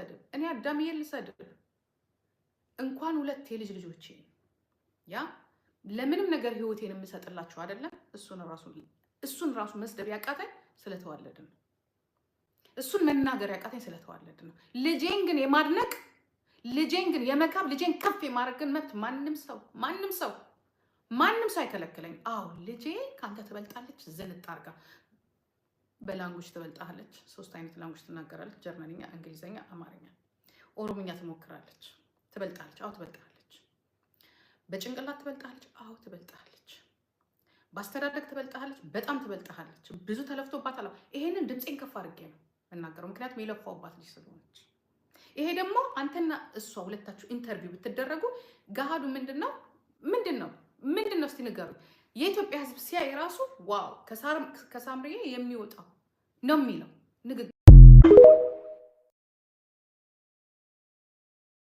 ልሰድብ፣ እኔ አዳምዬን ልሰድብ፣ እንኳን ሁለት የልጅ ልጆቼ፣ yeah፣ ለምንም ነገር ህይወቴን የምሰጥላችሁ አይደለም። እሱን ራሱ መስደብ ያቃተኝ ስለተዋለድን ነው። እሱን መናገር ያቃተኝ ስለተዋለድን ነው። ልጄን ግን የማድነቅ፣ ልጄን ግን የመካብ፣ ልጄን ከፍ የማድረግን መብት ማንም ሰው፣ ማንም ሰው፣ ማንም ሰው አይከለክለኝ። አዎ፣ ልጄ ከአንተ ትበልጣለች። ዝንጥ አድርጋ በ language ትበልጣለች። ሶስት አይነት language ትናገራለች። ጀርመንኛ፣ እንግሊዝኛ፣ አማርኛ፣ ኦሮምኛ ትሞክራለች። ትበልጣለች። አዎ፣ ትበልጣለች። በጭንቅላት ትበልጣለች። አዎ፣ ትበልጣለች። በአስተዳደግ ትበልጣለች። በጣም ትበልጣለች። ብዙ ተለፍቶባታል። ይሄንን ድምፄን ከፍ አድርጌ ነው የምናገረው፣ ምክንያቱም የለፋውባት ልጅ ስለሆነች። ይሄ ደግሞ አንተና እሷ ሁለታችሁ interview ብትደረጉ ገሃዱ ምንድን ነው? ምንድን ነው? ምንድን ነው? እስቲ ንገሩ። የኢትዮጵያ ሕዝብ ሲያይ ራሱ wow ከሳምሪዬ የሚወጣው ነው የሚለው ንግግር።